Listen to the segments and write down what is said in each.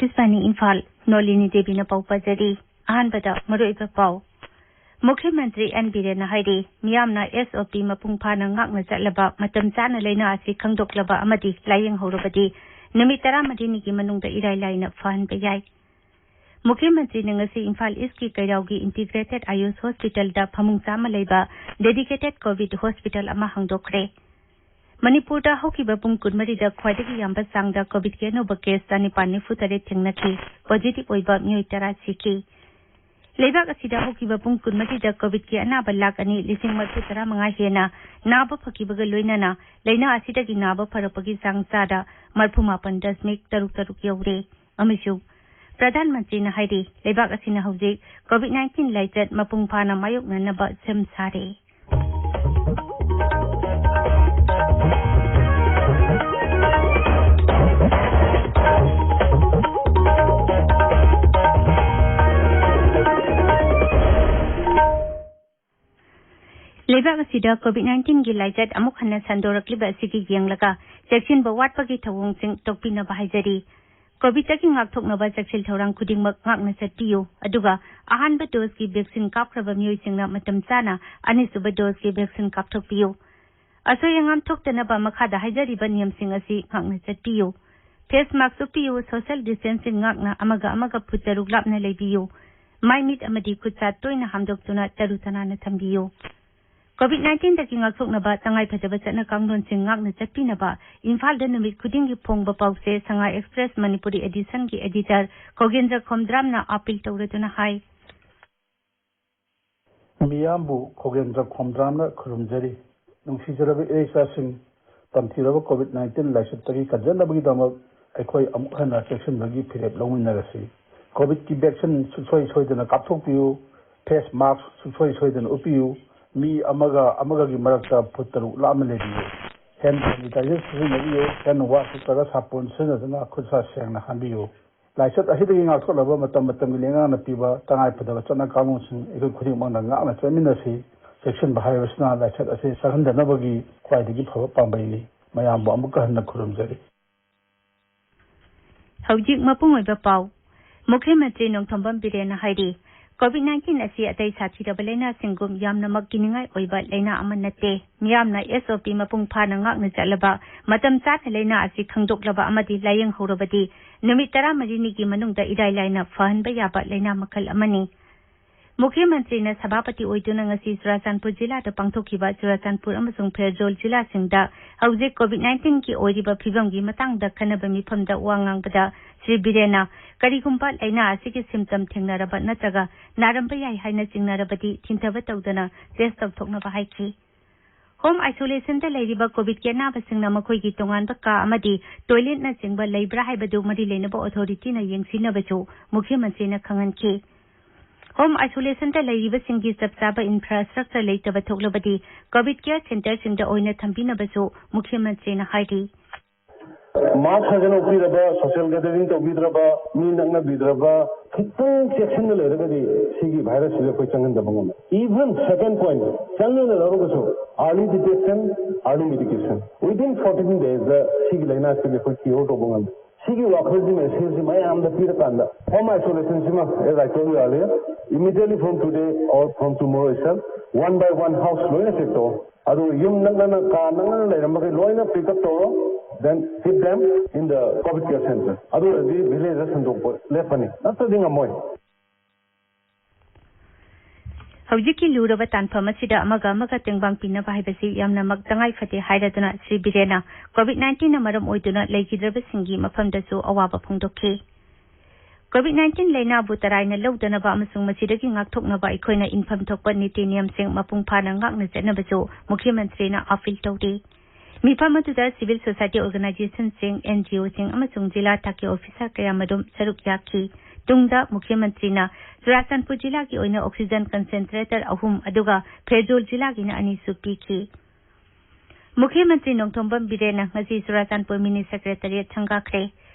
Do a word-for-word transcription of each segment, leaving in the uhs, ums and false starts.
ꯇꯤꯁꯄꯥꯅꯤ ꯏꯝꯐꯥꯜ, ꯅꯣꯂꯤꯅꯤ ꯗꯦꯕꯤꯅ ꯄꯥꯎ ꯄꯥꯖꯔꯤ꯫ ꯑꯍꯥꯟꯕꯗ ꯃꯔꯨꯑꯣꯏꯕ ꯄꯥꯎ꯫ ꯃꯨꯈ꯭ꯌ ꯃꯟꯇ꯭ꯔꯤ ꯑꯦꯟ ꯕꯤꯔꯦꯟꯅ ꯍꯥꯏꯔꯤ, ꯃꯤꯌꯥꯝꯅ ꯑꯦꯁ ꯑꯣ ꯄꯤ ꯃꯄꯨꯡ ꯐꯥꯅ ꯉꯥꯛꯅ ꯆꯠꯂꯕ, ꯃꯇꯝ ꯆꯥꯅ ꯂꯥꯏꯅꯥ ꯑꯁꯤ ꯈꯪꯗꯣꯛꯂꯕ ꯑꯃꯗꯤ ꯂꯥꯏꯌꯦꯡꯍꯧꯔꯕꯗꯤ ꯅꯨꯃꯤꯠ ꯇꯔꯥꯃꯔꯤꯅꯤꯒꯤ ꯃꯅꯨꯡꯗ ꯏꯔꯥꯏ ꯂꯥꯏꯅ ꯐꯍꯟꯕ ꯌꯥꯏ꯫ ꯃꯨꯈ꯭ꯌ ꯃꯟꯇ꯭ꯔꯤꯅ ꯉꯁꯤ ꯏꯝꯐꯥꯜ ꯏꯁꯀꯤ ꯀꯩꯔꯥꯎꯒꯤ ꯏꯟꯇꯤꯒ꯭ꯔꯦꯇꯦꯗ ꯑꯌꯨꯁ ꯍꯣꯁꯄꯤꯇꯥꯜꯗ ꯐꯃꯨꯡ ꯆꯥꯝꯃ ꯂꯩꯕ ꯗꯦꯗꯤꯀꯦꯇꯦꯗ ꯀꯣꯚꯤꯗ ꯍꯣꯁꯄꯤꯇꯥꯜ ꯑꯃ ꯍꯥꯡꯗꯣꯛꯈ꯭ꯔꯦ꯫ ꯃꯅꯤꯄꯨꯔꯗ ꯍꯧꯈꯤꯕ ꯄꯨꯡ ꯀꯨꯟꯃꯔꯤꯗ ꯈ꯭ꯋꯥꯏꯗꯒꯤ ꯌꯥꯝꯕ ꯆꯥꯡꯗ ꯀꯣꯚꯤꯗꯀꯤ ꯑꯅꯧꯕ ꯀꯦꯁ ꯆꯥꯅꯤꯄꯥꯟ ꯅꯤꯐꯨ ꯇꯔꯦꯠ ꯊꯦꯡꯅꯈꯤ꯫ ꯄꯣꯖꯤꯇꯤꯚ ꯑꯣꯏꯕ ꯃꯤꯑꯣꯏ ꯇꯔꯥ ꯁꯤꯈꯤ꯫ ꯂꯩꯕꯥꯛ ꯑꯁꯤꯗ ꯍꯧꯈꯤꯕ ꯄꯨꯡ ꯀꯨꯟꯃꯔꯤꯗ ꯀꯣꯚꯤꯗꯀꯤ ꯑꯅꯥꯕ ꯂꯥꯈ ꯑꯅꯤ ꯂꯤꯁꯤꯡ ꯃꯔꯤꯐꯨ ꯇꯔꯥ ꯃꯉꯥ ꯍꯦꯟꯅ ꯅꯥꯕ ꯐꯈꯤꯕꯒ ꯂꯣꯏꯅꯅ ꯂꯥꯏꯅꯥ ꯑꯁꯤꯗꯒꯤ ꯅꯥꯕ ꯐꯔꯛꯄꯒꯤ ꯆꯥꯡ ꯆꯥꯗ ꯃꯔꯤꯐꯨ ꯃꯥꯄꯟ ꯗꯁꯃꯤꯛ ꯇꯔꯨꯛ ꯇꯔꯨꯛ ꯌꯧꯔꯦ꯫ ꯑꯃꯁꯨꯡ ꯄ꯭ꯔꯙꯥꯟ ꯃꯟꯇ꯭ꯔꯤꯅ ꯍꯥꯏꯔꯤ, ꯂꯩꯕꯥꯛ ꯑꯁꯤꯅ ꯍꯧꯖꯤꯛ ꯀꯣꯚꯤꯗ ꯅꯥꯏꯟꯇꯤꯟ ꯂꯥꯏꯆꯠ ꯃꯄꯨꯡ ꯐꯥꯅ ꯃꯥꯌꯣꯛꯅꯅꯕ ꯁꯦꯝ ꯁꯥꯔꯦ꯫ ꯂꯩꯕꯥꯛ ꯑꯁꯤꯗ ꯀꯣꯚꯤꯗ ꯅꯥꯏꯟꯇꯤꯟꯒꯤ ꯂꯥꯏꯆꯠ ꯑꯃꯨꯛ ꯍꯟꯅ ꯁꯟꯗꯣꯔꯛꯂꯤꯕ ꯑꯁꯤꯒꯤ ꯌꯦꯡꯂꯒ ꯆꯦꯛꯁꯤꯟꯕ ꯋꯥꯠꯄꯒꯤ ꯊꯧꯑꯣꯡꯁꯤꯡ ꯇꯣꯛꯄꯤꯅꯕ ꯍꯥꯏꯖꯔꯤ꯫ ꯀꯣꯚꯤꯗꯇꯒꯤ ꯉꯥꯛꯊꯣꯛꯅꯕ ꯆꯦꯛꯁꯤꯜ ꯊꯧꯔꯥꯡ ꯈꯨꯗꯤꯡꯃꯛ ꯉꯥꯛꯅ ꯆꯠꯄꯤꯌꯨ, ꯑꯗꯨꯒ ꯑꯍꯥꯟꯕ ꯗꯣꯁꯀꯤ ꯚꯦꯛꯁꯤꯟ ꯀꯥꯞꯈ꯭ꯔꯕ ꯃꯤꯑꯣꯏꯁꯤꯡꯅ ꯃꯇꯝ ꯆꯥꯅ ꯑꯅꯤꯁꯨꯕ ꯗꯣꯁꯀꯤ ꯚꯦꯛꯁꯤꯟ ꯀꯥꯞꯊꯣꯛꯄꯤꯌꯨ꯫ ꯑꯁꯣꯏ ꯑꯉꯥꯝ ꯊꯣꯛꯇꯅꯕ ꯃꯈꯥꯗ ꯍꯥꯏꯖꯔꯤꯕ ꯅꯤꯌꯝꯁꯤꯡ ꯑꯁꯤ ꯉꯥꯛꯅ ꯆꯠꯄꯤꯌꯨ꯫ ꯐꯦꯁ ꯃꯥꯛꯁ ꯎꯞꯄꯤꯌꯨ, ꯁꯣꯁꯤꯌꯦꯜ ꯗꯤꯁꯇꯦꯟꯁꯤꯡ ꯉꯥꯛꯅ ꯑꯃꯒ ꯑꯃꯒ ꯐꯨꯠ ꯇꯔꯨꯛ ꯂꯥꯞꯅ ꯂꯩꯕꯤꯌꯨ꯫ ꯃꯥꯏ ꯃꯤꯠ ꯑꯃꯗꯤ ꯈꯨꯠ ꯁꯥ ꯇꯣꯏꯅ ꯍꯥꯝꯗꯣꯛꯇꯨꯅ ꯇꯔꯨ ꯇꯅꯥꯟꯅ ꯊꯝꯕꯤꯌꯨ꯫ ꯀꯣꯚꯤꯗ ꯅꯥꯏꯟꯇꯤꯟꯗꯒꯤ ꯉꯥꯛꯊꯣꯛꯅꯕ ꯇꯉꯥꯏ ꯐꯗꯕ ꯆꯠꯅ ꯀꯥꯡꯂꯣꯟꯁꯤꯡ ꯉꯥꯛꯅ ꯆꯠꯄꯤꯅꯕ ꯏꯝꯐꯥꯜꯗ ꯅꯨꯃꯤꯠ ꯈꯨꯗꯤꯡꯒꯤ ꯐꯣꯡꯕ ꯄꯥꯎꯆꯦ ꯁꯉꯥꯏ ꯑꯦꯛꯁꯄ꯭ꯔꯦꯁ ꯃꯅꯤꯄꯨꯔꯤ ꯑꯦꯗꯤꯁꯟꯒꯤ ꯑꯦꯗꯤꯇꯔ ꯈꯣꯒꯦꯟꯗ꯭ꯔ ꯈꯣꯝꯗ꯭ꯔꯥꯝꯅ ꯑꯥꯄꯤꯜ ꯇꯧꯔꯗꯨꯅ ꯍꯥꯏ꯫ ꯃꯤꯌꯥꯝꯕꯨ ꯈꯣꯒꯦꯟꯗ꯭ꯔ ꯈꯣꯝꯗ꯭ꯔꯥꯝꯅ ꯈꯨꯔꯨꯝꯖꯔꯤ꯫ ꯅꯨꯡꯁꯤꯖꯔꯕ ꯏꯆꯥꯁꯤꯡ, ꯇꯝꯊꯤꯔꯕ ꯀꯣꯚꯤꯗ ꯅꯥꯏꯟꯇꯤꯟ ꯂꯥꯏꯆꯠꯇꯒꯤ ꯀꯟꯖꯅꯕꯒꯤꯗꯃꯛ ꯑꯩꯈꯣꯏ ꯑꯃꯨꯛ ꯍꯟꯅ ꯆꯦꯛꯁꯤꯟꯕꯒꯤ ꯐꯤꯔꯦꯞ ꯂꯧꯃꯤꯟꯅꯔꯁꯤ꯫ ꯀꯣꯚꯤꯗꯀꯤ ꯚꯦꯛꯁꯤꯟ ꯁꯨꯡꯁꯣꯏ ꯁꯣꯏꯗꯅ ꯀꯥꯞꯊꯣꯛꯄꯤꯌꯨ꯫ ꯐꯦꯁ ꯃꯥꯛꯁ ꯁꯨꯡꯁꯣꯏ ꯁꯣꯏꯗꯅ ꯎꯞꯄꯤꯌꯨ꯫ ꯃꯤ ꯑꯃꯒ ꯑꯃꯒꯒꯤ ꯃꯔꯛꯇ ꯐꯨꯠ ꯇꯔꯨꯛ ꯂꯥꯞꯅ ꯂꯩꯕꯤꯌꯨ꯫ ꯍꯦꯟ ꯁꯦꯅꯤꯇꯥꯏꯖꯔ ꯁꯤꯖꯤꯟꯅꯕꯤꯌꯨ꯫ ꯍꯦꯟ ꯋꯥꯁ ꯅꯠꯇ꯭ꯔꯒ ꯁꯥꯄꯣꯟ ꯁꯤꯖꯤꯟꯅꯗꯨꯅ ꯈꯨꯠ ꯁꯥ ꯁꯦꯡꯅ ꯍꯥꯝꯕꯤꯌꯨ꯫ ꯂꯥꯏꯆꯠ ꯑꯁꯤꯗꯒꯤ ꯉꯥꯛꯊꯣꯛꯅꯕ ꯃꯇꯝ ꯃꯇꯝꯒꯤ ꯂꯩꯉꯥꯛꯅ ꯄꯤꯕ ꯇꯉꯥꯏ ꯐꯗꯕ ꯆꯠꯅ ꯀꯥꯡꯂꯣꯟꯁꯤꯡ ꯑꯩꯈꯣꯏ ꯈꯨꯗꯤꯡꯃꯛꯅ ꯉꯥꯛꯅ ꯆꯠꯃꯤꯟꯅꯁꯤ꯫ ꯆꯦꯛꯁꯤꯟꯕ ꯍꯥꯏꯕꯁꯤꯅ ꯂꯥꯏꯆꯠ ꯑꯁꯤ ꯆꯪꯍꯟꯗꯅꯕꯒꯤ ꯈ꯭ꯋꯥꯏꯗꯒꯤ ꯐꯕ ꯄꯥꯝꯕꯩꯅꯤ꯫ ꯃꯌꯥꯝꯕꯨ ꯑꯃꯨꯛꯀ ꯍꯟꯅ ꯈꯨꯔꯨꯝꯖꯔꯤ꯫ ꯍꯧꯖꯤꯛ ꯃꯄꯨꯡ ꯑꯣꯏꯕ ꯄꯥꯎ꯫ ꯃꯨꯈ꯭ꯌ ꯃꯟꯇ꯭ꯔꯤ ꯅꯣꯡꯊꯣꯝꯕꯝ ꯕꯤꯔꯦꯟꯅ ꯍꯥꯏꯔꯤ, ꯀꯣꯚꯤꯗ ꯅꯥꯏꯟꯇꯤꯟ ꯑꯁꯤ ꯑꯇꯩ ꯁꯥꯊꯤꯔꯕ ꯂꯥꯏꯅꯥꯁꯤꯡꯒꯨꯝ ꯌꯥꯝꯅꯃꯛ ꯀꯤꯅꯤꯡꯉꯥꯏ ꯑꯣꯏꯕ ꯂꯥꯏꯅꯥ ꯑꯃ ꯅꯠꯇꯦ꯫ ꯃꯤꯌꯥꯝꯅ ꯑꯦꯁ ꯑꯣ ꯄꯤ ꯃꯄꯨꯡ ꯐꯥꯅ ꯉꯥꯛꯅ ꯆꯠꯂꯕ, ꯃꯇꯝ ꯆꯥꯅ ꯂꯥꯏꯅꯥ ꯑꯁꯤ ꯈꯪꯗꯣꯛꯂꯕ ꯑꯃꯗꯤ ꯂꯥꯏꯌꯦꯡꯍꯧꯔꯕꯗꯤ ꯅꯨꯃꯤꯠ ꯇꯔꯥꯃꯔꯤꯅꯤꯒꯤ ꯃꯅꯨꯡꯗ ꯏꯔꯥꯏ ꯂꯥꯏꯅ ꯐꯍꯟꯕ ꯌꯥꯕ ꯂꯥꯏꯅꯥ ꯃꯈꯜ ꯑꯃꯅꯤ꯫ ꯃꯨꯈ꯭ꯌ ꯃꯟꯇ꯭ꯔꯤꯅ ꯁꯚꯥꯄꯇꯤ ꯑꯣꯏꯗꯨꯅ ꯉꯁꯤ ꯆꯨꯔꯥꯆꯥꯟꯄꯨꯔ ꯖꯤꯂꯥꯗ ꯄꯥꯡꯊꯣꯛꯈꯤꯕ ꯆꯨꯔꯥꯆꯥꯟꯄꯨꯔ ꯑꯃꯁꯨꯡ ꯐꯦꯔꯖꯣꯜ ꯖꯤꯂꯥꯁꯤꯡꯗ ꯍꯧꯖꯤꯛ ꯀꯣꯚꯤꯗ ꯅꯥꯏꯟꯇꯤꯟꯒꯤ ꯑꯣꯏꯔꯤꯕ ꯐꯤꯕꯝꯒꯤ ꯃꯇꯥꯡꯗ ꯈꯟꯅꯕ ꯃꯤꯐꯝꯗ ꯋꯥ ꯉꯥꯡꯕꯗ ꯁ꯭ꯔꯤ ꯕꯤꯔꯦꯟꯅ ꯀꯔꯤꯒꯨꯝꯕ ꯂꯥꯏꯅꯥ ꯑꯁꯤꯒꯤ ꯁꯤꯝꯇꯝ ꯊꯦꯡꯅꯔꯕ ꯅꯠꯇ꯭ꯔꯒ ꯅꯥꯔꯝꯕ ꯌꯥꯏ ꯍꯥꯏꯅ ꯆꯤꯡꯅꯔꯕꯗꯤ ꯊꯤꯟꯊꯕ ꯇꯧꯗꯅ ꯇꯦꯁ ꯇꯧꯊꯣꯛꯅꯕ ꯍꯥꯏꯈꯤ꯫ ꯍꯣꯝ ꯑꯥꯏꯁꯣꯂꯦꯁꯟꯗ ꯂꯩꯔꯤꯕ ꯀꯣꯚꯤꯗꯀꯤ ꯑꯅꯥꯕꯁꯤꯡꯅ ꯃꯈꯣꯏꯒꯤ ꯇꯣꯉꯥꯟꯕ ꯀꯥ ꯑꯃꯗꯤ ꯇꯣꯏꯂꯦꯠꯅꯆꯤꯡꯕ ꯂꯩꯕ꯭ꯔꯥ ꯍꯥꯏꯕꯗꯨ ꯃꯔꯤ ꯂꯩꯅꯕ ꯑꯣꯊꯣꯔꯤꯇꯤꯅ ꯌꯦꯡꯁꯤꯟꯅꯕꯁꯨ ꯃꯨꯈ꯭ꯌ ꯃꯟꯇ꯭ꯔꯤꯅ ꯈꯪꯍꯟꯈꯤ꯫ ꯍꯣꯝ ꯑꯥꯏꯁꯣꯂꯦꯁꯟꯗ ꯂꯩꯔꯤꯕꯁꯤꯡꯒꯤ ꯆꯞ ꯆꯥꯕ ꯏꯟꯐ꯭ꯔꯥꯁ꯭ꯇ꯭ꯔꯛꯆꯔ ꯂꯩꯇꯕ ꯊꯣꯛꯂꯕꯗꯤ ꯀꯣꯚꯤꯗ ꯀꯤꯌꯔ ꯁꯦꯟꯇꯔꯁꯤꯡꯗ ꯑꯣꯏꯅ ꯊꯝꯕꯤꯅꯕꯁꯨ ꯃꯨꯈ꯭ꯌ ꯃꯟꯇ꯭ꯔꯤꯅ ꯍꯥꯏꯔꯤ꯫ ꯃꯥꯁꯛ ꯐꯖꯅ ꯎꯞꯄꯤꯔꯕ, ꯁꯣꯁꯤꯌꯦꯜ ꯒꯦꯗꯔꯤꯡ ꯇꯧꯕꯤꯗ꯭ꯔꯕ, ꯃꯤ ꯅꯛꯅꯕꯤꯗ꯭ꯔꯕ, ꯈꯤꯇꯪ ꯆꯦꯛꯁꯤꯟꯅ ꯂꯩꯔꯒꯗꯤ ꯁꯤꯒꯤ ꯚꯥꯏꯔꯁꯁꯤꯗꯤ ꯑꯩꯈꯣꯏ ꯆꯪꯍꯟꯗꯕ ꯉꯝꯃꯦ꯫ Even second point, ꯆꯪꯉꯦꯅ ꯂꯧꯔꯒꯁꯨ early detection, early medication, within fourteen days ꯗ ꯁꯤꯒꯤ ꯂꯥꯏꯅꯥꯁꯤꯗꯤ ꯑꯩꯈꯣꯏ ꯀꯤꯌꯣꯔ ꯇꯧꯕ ꯉꯝꯃꯦ꯫ ꯁꯤꯒꯤ ꯋꯥꯈꯜꯁꯤ, ꯃꯦꯁꯦꯖꯁꯤ ꯃꯌꯥꯝꯗ ꯄꯤꯔꯀꯥꯟꯗ, home isolation ꯁꯤꯃ, as I told you earlier, immediately from today or from tomorrow itself, one by one house ꯂꯣꯏꯅ ꯆꯦꯛ ꯇꯧ꯫ ꯑꯗꯨ ꯌꯨꯝ ꯅꯛꯅꯅ, ꯀꯥ ꯅꯛꯅꯅ ꯂꯩꯔꯝꯕꯈꯩ ꯂꯣꯏꯅ ꯄꯤꯛ ꯑꯞ ꯇꯧꯔꯣ, then keep them in the COVID care center. ꯑꯗꯨ ꯑꯣꯏꯔꯗꯤ ꯚꯤꯂꯦꯖꯇ ꯁꯟꯗꯣꯛꯄ ꯂꯦꯞꯄꯅꯤ, ꯅꯠꯇ꯭ꯔꯗꯤ ꯉꯝꯃꯣꯏ꯫ ꯍꯧꯖꯤꯛꯀꯤ ꯂꯨꯔꯕ ꯇꯥꯟꯐꯝ ꯑꯁꯤꯗ ꯑꯃꯒ ꯑꯃꯒ ꯇꯦꯡꯕꯥꯡ ꯄꯤꯅꯕ ꯍꯥꯏꯕꯁꯤ ꯌꯥꯝꯅꯃꯛ ꯇꯉꯥꯏ ꯐꯗꯦ ꯍꯥꯏꯔꯗꯨꯅ ꯁ꯭ꯔꯤ ꯕꯤꯔꯦꯟꯅ ꯀꯣꯚꯤꯗ ꯅꯥꯏꯟꯇꯤꯟꯅ ꯃꯔꯝ ꯑꯣꯏꯗꯨꯅ ꯂꯩꯈꯤꯗ꯭ꯔꯕꯁꯤꯡꯒꯤ ꯃꯐꯝꯗꯁꯨ ꯑꯋꯥꯕ ꯐꯣꯡꯗꯣꯛꯈꯤ꯫ ꯀꯣꯚꯤꯗ ꯅꯥꯏꯟꯇꯤꯟ ꯂꯥꯏꯅꯥꯕꯨ ꯇꯔꯥꯏꯅ ꯂꯧꯗꯅꯕ ꯑꯃꯁꯨꯡ ꯃꯁꯤꯗꯒꯤ ꯉꯥꯛꯊꯣꯛꯅꯕ ꯑꯩꯈꯣꯏꯅ ꯏꯟꯐꯝ ꯊꯣꯛꯄ ꯅꯤꯇꯤ ꯅꯤꯌꯝꯁꯤꯡ ꯃꯄꯨꯡ ꯐꯥꯅ ꯉꯥꯛꯅ ꯆꯠꯅꯕꯁꯨ ꯃꯨꯈ꯭ꯌ ꯃꯟꯇ꯭ꯔꯤꯅ ꯑꯥꯄꯤꯜ ꯇꯧꯔꯤ꯫ ꯃꯤꯐꯝ ꯑꯗꯨꯗ ꯁꯤꯚꯤꯜ ꯁꯣꯁꯥꯏꯇꯤ ꯑꯣꯔꯒꯅꯥꯏꯖꯦꯁꯟꯁꯤꯡ, ꯑꯦꯟ ꯖꯤ ꯑꯣꯁꯤꯡ ꯑꯃꯁꯨꯡ ꯖꯤꯂꯥ ꯊꯥꯛꯀꯤ ꯑꯣꯐꯤꯁꯥꯔ ꯀꯌꯥꯃꯔꯨꯝ ꯁꯔꯨꯛ ꯌꯥꯈꯤ꯫ ꯇꯨꯡꯗ ꯃꯨꯈ꯭ꯌ ꯃꯟꯇ꯭ꯔꯤꯅ ꯆꯨꯔꯥꯆꯥꯟꯄꯨꯔ ꯖꯤꯂꯥꯒꯤ ꯑꯣꯏꯅ ꯑꯣꯛꯁꯤꯖꯟ ꯀꯟꯁꯦꯟꯇ꯭ꯔꯦꯇꯔ ꯑꯍꯨꯝ ꯑꯗꯨꯒ ꯐꯦꯔꯖꯣꯜ ꯖꯤꯂꯥꯒꯤꯅ ꯑꯅꯤꯁꯨ ꯄꯤꯈꯤ꯫ ꯃꯨꯈ꯭ꯌ ꯃꯟꯇ꯭ꯔꯤ ꯅꯣꯡꯊꯣꯝꯕꯝ ꯕꯤꯔꯦꯟꯅ ꯉꯁꯤ ꯆꯨꯔꯥꯆꯥꯟꯄꯨꯔ ꯃꯤꯅꯤ ꯁꯦꯀ꯭ꯔꯦꯇꯔꯤꯌꯦꯠ ꯁꯪꯒꯥꯈ꯭ꯔꯦ꯫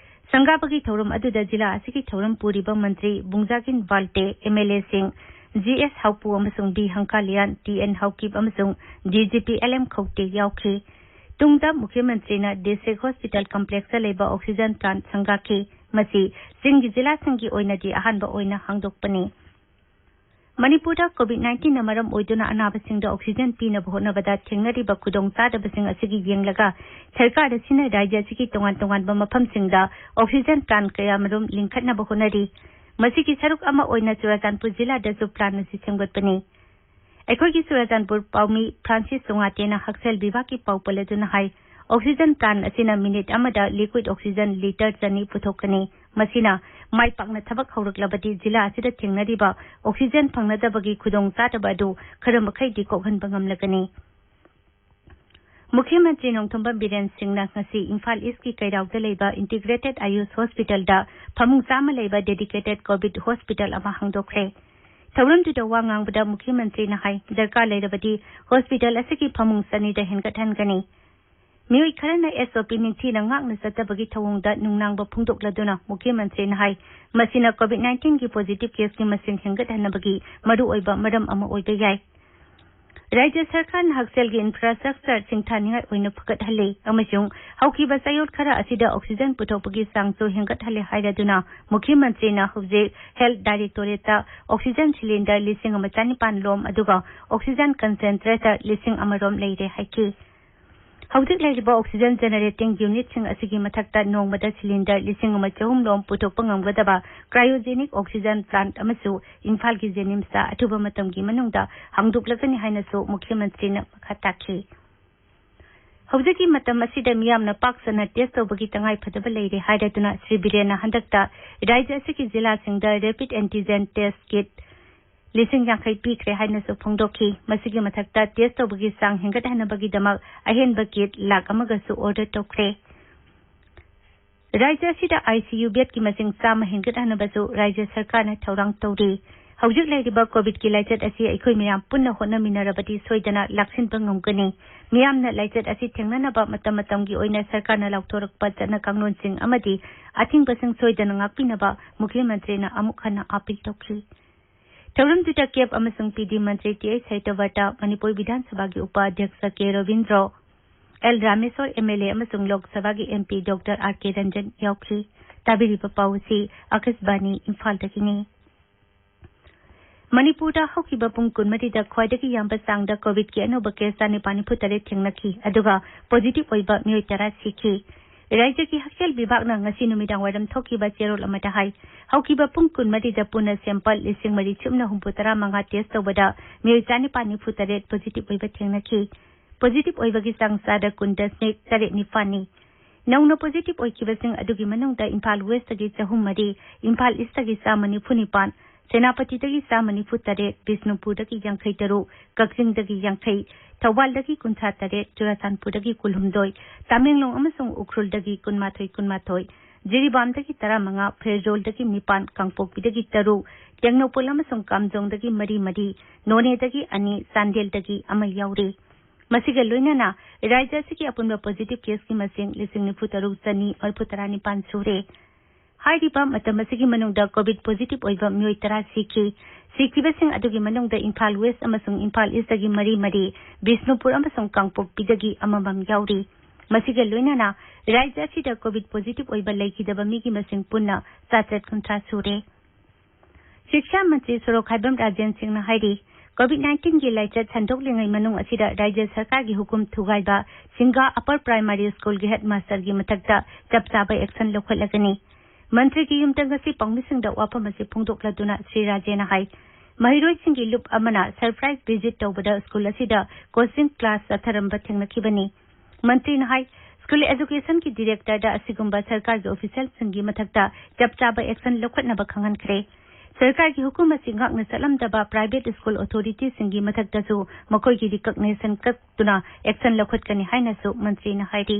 ꯁꯪꯒꯥꯕꯒꯤ ꯊꯧꯔꯝ ꯑꯗꯨꯗ ꯖꯤꯂꯥ ꯑꯁꯤꯒꯤ ꯊꯧꯔꯝ ꯄꯨꯔꯤꯕ ꯃꯟꯇ꯭ꯔꯤ ꯕꯨꯡꯖꯥꯒꯤꯟ ꯕꯥꯜꯇꯦ, ꯑꯦꯝ ꯑꯦꯜ ꯑꯦꯁꯤꯡ, ꯖꯤ ꯑꯦꯁ ꯍꯥꯎꯄꯨ ꯑꯃꯁꯨꯡ ꯕꯤ ꯍꯪꯀꯥꯂꯤꯌꯥꯟ, ꯇꯤ ꯑꯦꯟ ꯍꯥꯎꯀꯤꯞ ꯑꯃꯁꯨꯡ D G P L M ꯈꯧꯇꯦ ꯌꯥꯎꯈꯤ꯫ ꯇꯨꯡꯗ ꯃꯨꯈ꯭ꯌ ꯃꯟꯇ꯭ꯔꯤꯅ ꯗꯤꯁꯇ꯭ꯔꯤꯛ ꯍꯣꯁꯄꯤꯇꯥꯜ ꯀꯝꯄ꯭ꯂꯦꯛꯁꯇ ꯂꯩꯕ ꯑꯣꯛꯁꯤꯖꯟ ꯄ꯭ꯂꯥꯟꯠ ꯁꯪꯒꯥꯈꯤ꯫ ꯃꯁꯤ ꯆꯤꯡꯒꯤ ꯖꯤꯂꯥꯁꯤꯡꯒꯤ ꯑꯣꯏꯅꯗꯤ ꯑꯍꯥꯟꯕ ꯑꯣꯏꯅ ꯍꯥꯡꯗꯣꯛꯄꯅꯤ꯫ ꯃꯅꯤꯄꯨꯔꯗ COVID nineteenꯅ ꯃꯔꯝ ꯑꯣꯏꯗꯨꯅ ꯑꯅꯥꯕꯁꯤꯡꯗ oxygen ꯄꯤꯅꯕ ꯍꯣꯠꯅꯕꯗ ꯊꯦꯡꯅꯔꯤꯕ ꯈꯨꯗꯣꯡꯆꯥꯗꯕꯁꯤꯡ ꯑꯁꯤꯒꯤ ꯌꯦꯡꯂꯒ ꯁꯔꯀꯥꯔ ꯑꯁꯤꯅ ꯔꯥꯖ꯭ꯌ ꯑꯁꯤꯒꯤ ꯇꯣꯉꯥꯟ ꯇꯣꯉꯥꯟꯕ ꯃꯐꯝꯁꯤꯡꯗ oxygen plant ꯀꯌꯥꯃꯔꯨꯝ ꯂꯤꯡꯈꯠꯅꯕ ꯍꯣꯠꯅꯔꯤ꯫ ꯃꯁꯤꯒꯤ ꯁꯔꯨꯛ ꯑꯃ ꯑꯣꯏꯅ ꯆꯨꯔꯥꯆꯥꯟꯄꯨꯔ ꯖꯤꯂꯥꯗꯁꯨ plant ꯑꯁꯤ ꯁꯦꯝꯒꯠꯄꯅꯤ꯫ ꯑꯩꯈꯣꯏꯒꯤ ꯆꯨꯔꯥꯆꯥꯟꯄꯨꯔ ꯄꯥꯎꯃꯤ ꯐ꯭ꯔꯥꯟꯁꯤꯁ ꯆꯣꯉꯥꯇꯦꯅ ꯍꯛꯁꯦꯜ ꯕꯤꯚꯥꯒꯀꯤ ꯄꯥꯎ ꯄꯜꯂꯗꯨꯅ ꯍꯥꯏ, oxygen plant ꯑꯁꯤꯅ minute ꯑꯃꯗ liquid oxygen litre ꯆꯅꯤ ꯄꯨꯊꯣꯛꯀꯅꯤ꯫ ꯃꯁꯤꯅ ꯃꯥꯏ ꯄꯥꯛꯅ ꯊꯕꯛ ꯍꯧꯔꯛꯂꯕꯗꯤ ꯖꯤꯂꯥ ꯑꯁꯤꯗ ꯊꯦꯡꯅꯔꯤꯕ oxygen ꯐꯪꯅꯗꯕꯒꯤ ꯈꯨꯗꯣꯡꯆꯥꯗꯕ ꯑꯗꯨ ꯈꯔ ꯃꯈꯩꯗꯤ ꯀꯣꯛꯍꯟꯕ ꯉꯝꯂꯒꯅꯤ꯫ ꯃꯨꯈ꯭ꯌ ꯃꯟꯇ꯭ꯔꯤ ꯅꯣꯡꯊꯣꯝꯕꯝ ꯕꯤꯔꯦꯟ ꯁꯤꯡꯅ ꯉꯁꯤ ꯏꯝꯐꯥꯜ ꯏꯁꯀꯤ ꯀꯩꯔꯥꯎꯗ ꯂꯩꯕ Integrated Ayush Hospitalꯗ ꯐꯃꯨꯡ ꯆꯥꯝꯃ ꯂꯩꯕ dedicated COVID hospital ꯑꯃ ꯍꯥꯡꯗꯣꯛꯈ꯭ꯔꯦ꯫ ꯊꯧꯔꯝꯗꯨꯗ ꯋꯥ ꯉꯥꯡꯕꯗ ꯃꯨꯈ꯭ꯌ ꯃꯟꯇ꯭ꯔꯤꯅ ꯍꯥꯏ, ꯗꯔꯀꯥꯔ ꯂꯩꯔꯕꯗꯤ hospital ꯑꯁꯤꯒꯤ ꯐꯃꯨꯡ ꯆꯅꯤꯗ ꯍꯦꯟꯒꯠꯍꯟꯒꯅꯤ꯫ ꯃꯤꯑꯣꯏ ꯈꯔꯅ SOP ꯅꯤꯡꯊꯤꯅ ꯉꯥꯛꯅ ꯆꯠꯇꯕꯒꯤ ꯊꯧꯑꯣꯡꯗ ꯅꯨꯡꯅꯥꯡꯕ ꯐꯣꯡꯗꯣꯛꯂꯗꯨꯅ ꯃꯨꯈ꯭ꯌ ꯃꯟꯇ꯭ꯔꯤꯅ ꯍꯥꯏ, ꯃꯁꯤꯅ COVID nineteenꯒꯤ positive caseꯀꯤ ꯃꯁꯤꯡ ꯍꯦꯟꯒꯠꯍꯟꯅꯕꯒꯤ ꯃꯔꯨꯑꯣꯏꯕ ꯃꯔꯝ ꯑꯃ ꯑꯣꯏꯕ ꯌꯥꯏ꯫ ꯔꯥꯖ꯭ꯌ ꯁꯔꯀꯥꯔꯅ ꯍꯛꯁꯦꯜꯒꯤ infrastructure ꯁꯤꯡꯊꯥꯅꯤꯡꯉꯥꯏ ꯑꯣꯏꯅ ꯐꯒꯠꯍꯜꯂꯤ ꯑꯃꯁꯨꯡ ꯍꯧꯈꯤꯕ ꯆꯌꯣꯜ ꯈꯔ ꯑꯁꯤꯗ oxygen ꯄꯨꯊꯣꯛꯄꯒꯤ ꯆꯥꯡꯁꯨ ꯍꯦꯟꯒꯠꯍꯜꯂꯦ ꯍꯥꯏꯔꯗꯨꯅ ꯃꯨꯈ꯭ꯌ ꯃꯟꯇ꯭ꯔꯤꯅ ꯍꯧꯖꯤꯛ health directorateꯇ oxygen cylinder ꯂꯤꯁꯤꯡ ꯑꯃ ꯆꯅꯤꯄꯥꯟ ꯂꯣꯝ ꯑꯗꯨꯒ oxygen concentrator ꯂꯤꯁꯤꯡ ꯑꯃ ꯔꯣꯝ ꯂꯩꯔꯦ ꯍꯥꯏꯈꯤ꯫ ꯍꯧꯖꯤꯛ ꯂꯩꯔꯤꯕ oxygen generating unitꯁꯤꯡ ꯑꯁꯤꯒꯤ ꯃꯊꯛꯇ ꯅꯣꯡꯃꯗ cylinder ꯂꯤꯁꯤꯡ ꯑꯃ ꯆꯍꯨꯝ ꯂꯣꯝ ꯄꯨꯊꯣꯛꯄ ꯉꯝꯒꯗꯕ cryogenic oxygen plant ꯑꯃꯁꯨ ꯏꯝꯐꯥꯜꯒꯤ JNIMSꯇ ꯑꯊꯨꯕ ꯃꯇꯝꯒꯤ ꯃꯅꯨꯡꯗ ꯍꯥꯡꯗꯣꯛꯂꯒꯅꯤ ꯍꯥꯏꯅꯁꯨ ꯃꯨꯈ꯭ꯌ ꯃꯟꯇ꯭ꯔꯤꯅ ꯃꯈꯥ ꯇꯥꯈꯤ꯫ ꯍꯧꯖꯤꯛꯀꯤ ꯃꯇꯝ ꯑꯁꯤꯗ ꯃꯤꯌꯥꯝꯅ ꯄꯥꯛ ꯁꯟꯅ test ꯇꯧꯕꯒꯤ ꯇꯉꯥꯏ ꯐꯗꯕ ꯂꯩꯔꯦ ꯍꯥꯏꯔꯗꯨꯅ ꯁ꯭ꯔꯤ ꯕꯤꯔꯦꯟꯅ ꯍꯟꯗꯛꯇ ꯔꯥꯖ꯭ꯌ ꯑꯁꯤꯒꯤ ꯖꯤꯂꯥꯁꯤꯡꯗ rapid antigen test kit ꯂꯤꯁꯤꯡ ꯌꯥꯡꯈꯩ ꯄꯤꯈ꯭ꯔꯦ ꯍꯥꯏꯅꯁꯨ ꯐꯣꯡꯗꯣꯛꯈꯤ꯫ ꯃꯁꯤꯒꯤ ꯃꯊꯛꯇ test ꯇꯧꯕꯒꯤ ꯆꯥꯡ ꯍꯦꯟꯒꯠꯍꯟꯅꯕꯒꯤꯗꯃꯛ ꯑꯍꯦꯟꯕ kit ꯂꯥꯈ ꯑꯃꯒꯁꯨ order ꯇꯧꯈ꯭ꯔꯦ꯫ ꯔꯥꯖ꯭ꯌ ꯑꯁꯤꯗ ICU bedꯀꯤ ꯃꯁꯤꯡ ꯆꯥꯝꯃ ꯍꯦꯟꯒꯠꯍꯟꯅꯕꯁꯨ ꯔꯥꯖ꯭ꯌ ꯁꯔꯀꯥꯔꯅ ꯊꯧꯔꯥꯡ ꯇꯧꯔꯤ꯫ ꯍꯧꯖꯤꯛ ꯂꯩꯔꯤꯕ COVIDꯀꯤ ꯂꯥꯏꯆꯠ ꯑꯁꯤ ꯑꯩꯈꯣꯏ ꯃꯌꯥꯝ ꯄꯨꯟꯅ ꯍꯣꯠꯅꯃꯤꯟꯅꯔꯕꯗꯤ ꯁꯣꯏꯗꯅ ꯂꯥꯛꯁꯤꯟꯕ ꯉꯝꯒꯅꯤ꯫ ꯃꯤꯌꯥꯝꯅ ꯂꯥꯏꯆꯠ ꯑꯁꯤ ꯊꯦꯡꯅꯅꯕ ꯃꯇꯝ ꯃꯇꯝꯒꯤ ꯑꯣꯏꯅ ꯁꯔꯀꯥꯔꯅ ꯂꯥꯎꯊꯣꯔꯛꯄ ꯆꯠꯅ ꯀꯥꯡꯂꯣꯟꯁꯤꯡ ꯑꯃꯗꯤ ꯑꯊꯤꯡꯕꯁꯤꯡ ꯁꯣꯏꯗꯅ ꯉꯥꯛꯄꯤꯅꯕ ꯃꯨꯈ꯭ꯌ ꯃꯟꯇ꯭ꯔꯤꯅ ꯑꯃꯨꯛ ꯍꯟꯅ appeal ꯇꯧꯈꯤ꯫ ꯊꯧꯔꯝꯗꯨꯗ CAB ꯑꯃꯁꯨꯡ PD ꯃꯟꯇ꯭ꯔꯤ ꯇꯤ ꯑꯩꯆ ꯁꯩꯇꯕꯔꯇ, ꯃꯅꯤꯄꯨꯔ ꯕꯤꯙꯥꯟ ꯁꯚꯥꯒꯤ ꯎꯄꯥꯙ꯭ꯌꯛꯁ ꯀꯦ ꯔꯕꯤꯟꯗ꯭ꯔꯣ, ꯑꯦꯜ ꯔꯥꯃꯦꯁꯣꯔ, MLA ꯑꯃꯁꯨꯡ ꯂꯣꯛ ꯁꯚꯥꯒꯤ MP ꯗꯣꯛꯇꯔ ꯑꯥꯔ ꯀꯦ ꯔꯟꯖꯟ ꯌꯥꯎꯈꯤ꯫ ꯇꯥꯕꯤꯔꯤꯕ ꯄꯥꯎ ꯑꯁꯤ ꯑꯀꯥꯁꯕꯥꯅꯤ ꯏꯝꯐꯥꯜꯗꯒꯤꯅꯤ꯫ ꯃꯅꯤꯄꯨꯔꯗ ꯍꯧꯈꯤꯕ ꯄꯨꯡ ꯀꯨꯟꯃꯔꯤꯗ ꯈ꯭ꯋꯥꯏꯗꯒꯤ ꯌꯥꯝꯕ ꯆꯥꯡꯗ ꯀꯣꯚꯤꯗꯀꯤ ꯑꯅꯧꯕ ꯀꯦꯁ ꯆꯥꯅꯤꯄꯥꯟ ꯅꯤꯐꯨ ꯇꯔꯦꯠ ꯊꯦꯡꯅꯈꯤ, ꯑꯗꯨꯒ ꯄꯣꯖꯤꯇꯤꯚ ꯑꯣꯏꯕ ꯃꯤꯑꯣꯏ ꯇꯔꯥ ꯁꯤꯈꯤ꯫ ꯔꯥꯖ꯭ꯌꯒꯤ ꯍꯛꯁꯦꯜ ꯕꯤꯚꯥꯒꯅ ꯉꯁꯤ ꯅꯨꯃꯤꯗꯥꯡ ꯋꯥꯏꯔꯝ ꯊꯣꯛꯈꯤꯕ ꯆꯦꯔꯣꯜ ꯑꯃꯗ ꯍꯥꯏ, ꯍꯧꯈꯤꯕ ꯄꯨꯡ ꯀꯨꯟꯃꯔꯤꯗ ꯄꯨꯟꯅ ꯁꯦꯝꯄꯜ ꯂꯤꯁꯤꯡ ꯃꯔꯤ ꯁꯨꯞꯅ ꯍꯨꯝꯐꯨ ꯇꯔꯥ ꯃꯉꯥ ꯇꯦꯁ ꯇꯧꯕꯗ ꯃꯤꯑꯣꯏ ꯆꯥꯅꯤꯄꯥꯟ ꯅꯤꯐꯨ ꯇꯔꯦꯠ ꯄꯣꯖꯤꯇꯤꯚ ꯑꯣꯏꯕ ꯊꯦꯡꯅꯈꯤ꯫ ꯄꯣꯖꯤꯇꯤꯚ ꯑꯣꯏꯕꯒꯤ ꯆꯥꯡ ꯆꯥꯗ ꯀꯨꯟ ꯗꯁꯃꯤꯛ ꯇꯔꯦꯠ ꯅꯤꯄꯥꯟꯅꯤ꯫ ꯅꯧꯅ ꯄꯣꯖꯤꯇꯤꯚ ꯑꯣꯏꯈꯤꯕꯁꯤꯡ ꯑꯗꯨꯒꯤ ꯃꯅꯨꯡꯗ ꯏꯝꯐꯥꯜ ꯋꯦꯁꯇꯒꯤ ꯆꯍꯨꯝ ꯃꯔꯤ, ꯏꯝꯐꯥꯜ ꯏꯁꯇꯒꯤ ꯆꯥꯝꯃ ꯅꯤꯐꯨ ꯅꯤꯄꯥꯟ, ꯁꯦꯅꯥꯄꯇꯤꯗꯒꯤ ꯆꯥꯝꯃ ꯅꯤꯐꯨ ꯇꯔꯦꯠ, ꯕꯤꯁꯅꯨꯄꯨꯔꯗꯒꯤ ꯌꯥꯡꯈꯩ ꯇꯔꯨꯛ, ꯀꯛꯆꯤꯡꯗꯒꯤ ꯌꯥꯡꯈꯩ, ꯊꯧꯕꯥꯜꯗꯒꯤ ꯀꯨꯟꯊ꯭ꯔꯥ ꯇꯔꯦꯠ, ꯆꯨꯔꯥꯆꯥꯟꯄꯨꯔꯗꯒꯤ ꯀꯨꯟꯍꯨꯝꯗꯣꯏ, ꯇꯃꯦꯡꯂꯣꯡ ꯑꯃꯁꯨꯡ ꯎꯈ꯭ꯔꯨꯜꯗꯒꯤ ꯀꯨꯟꯃꯥꯊꯣꯏ ꯀꯨꯟꯃꯥꯊꯣꯏ, ꯖꯤꯔꯤꯕꯥꯝꯗꯒꯤ ꯇꯔꯥꯃꯉꯥ, ꯐꯦꯔꯖꯣꯜꯗꯒꯤ ꯅꯤꯄꯥꯟ, ꯀꯥꯡꯄꯣꯛꯄꯤꯗꯒꯤ ꯇꯔꯨꯛ, ꯇꯦꯡꯅꯧꯄꯜ ꯑꯃꯁꯨꯡ ꯀꯥꯝꯖꯣꯡꯗꯒꯤ ꯃꯔꯤ ꯃꯔꯤ, ꯅꯣꯅꯦꯗꯒꯤ ꯑꯅꯤ, ꯆꯥꯟꯗꯦꯜꯗꯒꯤ ꯑꯃ ꯌꯥꯎꯔꯤ꯫ ꯃꯁꯤꯒ ꯂꯣꯏꯅꯅ ꯔꯥꯖ꯭ꯌ ꯑꯁꯤꯒꯤ ꯑꯄꯨꯟꯕ ꯄꯣꯖꯤꯇꯤꯚ ꯀꯦꯁꯀꯤ ꯃꯁꯤꯡ ꯂꯤꯁꯤꯡ ꯅꯤꯐꯨ ꯇꯔꯨꯛ ꯆꯅꯤ ꯃꯔꯤꯐꯨ ꯇꯔꯥ ꯅꯤꯄꯥꯟ ꯁꯨꯔꯦ꯫ ꯍꯥꯏꯔꯤꯕ ꯃꯇꯝ ꯑꯁꯤꯒꯤ ꯃꯅꯨꯡꯗ ꯀꯣꯚꯤꯗ ꯄꯣꯖꯤꯇꯤꯚ ꯑꯣꯏꯕ ꯃꯤꯑꯣꯏ ꯇꯔꯥ ꯁꯤꯈꯤ꯫ ꯁꯤꯈꯤꯕꯁꯤꯡ ꯑꯗꯨꯒꯤ ꯃꯅꯨꯡꯗ ꯏꯝꯐꯥꯜ ꯋꯦꯁ ꯑꯃꯁꯨꯡ ꯏꯝꯐꯥꯜ ꯏꯁꯇꯒꯤ ꯃꯔꯤ ꯃꯔꯤ, ꯕꯤꯁꯅꯨꯄꯨꯔ ꯑꯃꯁꯨꯡ ꯀꯥꯡꯄꯣꯛꯄꯤꯗꯒꯤ ꯑꯃꯃꯝ ꯌꯥꯎꯔꯤ꯫ ꯃꯁꯤꯒ ꯂꯣꯏꯅꯅ ꯔꯥꯖ꯭ꯌ ꯑꯁꯤꯗ ꯀꯣꯚꯤꯗ ꯄꯣꯖꯤꯇꯤꯚ ꯑꯣꯏꯕ ꯂꯩꯈꯤꯗꯕ ꯃꯤꯒꯤ ꯃꯁꯤꯡ ꯄꯨꯟꯅ ꯆꯥꯇ꯭ꯔꯦꯠ ꯀꯨꯟꯊ꯭ꯔꯥ ꯁꯨꯔꯦ꯫ ꯁꯤꯛꯁꯥ ꯃꯟꯇ꯭ꯔꯤ ꯁꯣꯔꯣꯛꯈꯥꯏꯕꯝ ꯔꯥꯖꯦꯟ ꯁꯤꯡꯅ ꯍꯥꯏꯔꯤ, ꯀꯣꯚꯤꯗ ꯅꯥꯏꯟꯇꯤꯟꯒꯤ ꯂꯥꯏꯆꯠ ꯁꯟꯗꯣꯛꯂꯤꯉꯩ ꯃꯅꯨꯡ ꯑꯁꯤꯗ ꯔꯥꯖ꯭ꯌ ꯁꯔꯀꯥꯔꯒꯤ ꯍꯨꯀꯨꯝ ꯊꯨꯒꯥꯏꯕ ꯁꯤꯡꯒꯥ ꯑꯄꯔ ꯄ꯭ꯔꯥꯏꯃꯥꯔꯤ ꯁ꯭ꯀꯨꯜꯒꯤ ꯍꯦꯗꯃꯥꯁꯇꯔꯒꯤ ꯃꯊꯛꯇ ꯆꯞ ꯆꯥꯕ ꯑꯦꯛꯁꯟ ꯂꯧꯈꯠꯂꯒꯅꯤ꯫ ꯃꯟꯇ꯭ꯔꯤꯒꯤ ꯌꯨꯝꯗ ꯉꯁꯤ ꯄꯥꯎꯃꯤꯁꯤꯡꯗ ꯋꯥꯐꯝ ꯑꯁꯤ ꯐꯣꯡꯗꯣꯛꯂꯗꯨꯅ ꯁ꯭ꯔꯤ ꯔꯥꯖꯦꯅ ꯍꯥꯏ, ꯃꯍꯩꯔꯣꯏꯁꯤꯡꯒꯤ ꯂꯨꯞ ꯑꯃꯅ ꯁꯔꯄ꯭ꯔꯥꯏꯖ ꯚꯤꯖꯤꯠ ꯇꯧꯕꯗ ꯁ꯭ꯀꯨꯜ ꯑꯁꯤꯗ ꯀꯣꯆꯤꯡ ꯀ꯭ꯂꯥꯁ ꯆꯠꯊꯔꯝꯕ ꯊꯦꯡꯅꯈꯤꯕꯅꯤ꯫ ꯃꯟꯇ꯭ꯔꯤꯅ ꯍꯥꯏ, ꯁ꯭ꯀꯨꯜ ꯑꯦꯖꯨꯀꯦꯁꯟꯒꯤ ꯗꯤꯔꯦꯛꯇꯔꯗ ꯑꯁꯤꯒꯨꯝꯕ ꯁꯔꯀꯥꯔꯒꯤ ꯑꯣꯐꯤꯁꯤꯌꯦꯜꯁꯤꯡꯒꯤ ꯃꯊꯛꯇ ꯆꯞ ꯆꯥꯕ ꯑꯦꯛꯁꯟ ꯂꯧꯈꯠꯅꯕ ꯈꯪꯍꯟꯈ꯭ꯔꯦ꯫ ꯁꯔꯀꯥꯔꯒꯤ ꯍꯨꯀꯨꯝ ꯑꯁꯤ ꯉꯥꯛꯅ ꯆꯠꯂꯝꯗꯕ ꯄ꯭ꯔꯥꯏꯚꯦꯠ ꯁ꯭ꯀꯨꯜ ꯑꯣꯊꯣꯔꯤꯇꯤꯁꯤꯡꯒꯤ ꯃꯊꯛꯇꯁꯨ ꯃꯈꯣꯏꯒꯤ ꯔꯤꯀꯛꯅꯦꯁꯟ ꯀꯛꯇꯨꯅ ꯑꯦꯛꯁꯟ ꯂꯧꯈꯠꯀꯅꯤ ꯍꯥꯏꯅꯁꯨ ꯃꯟꯇ꯭ꯔꯤꯅ ꯍꯥꯏꯔꯤ꯫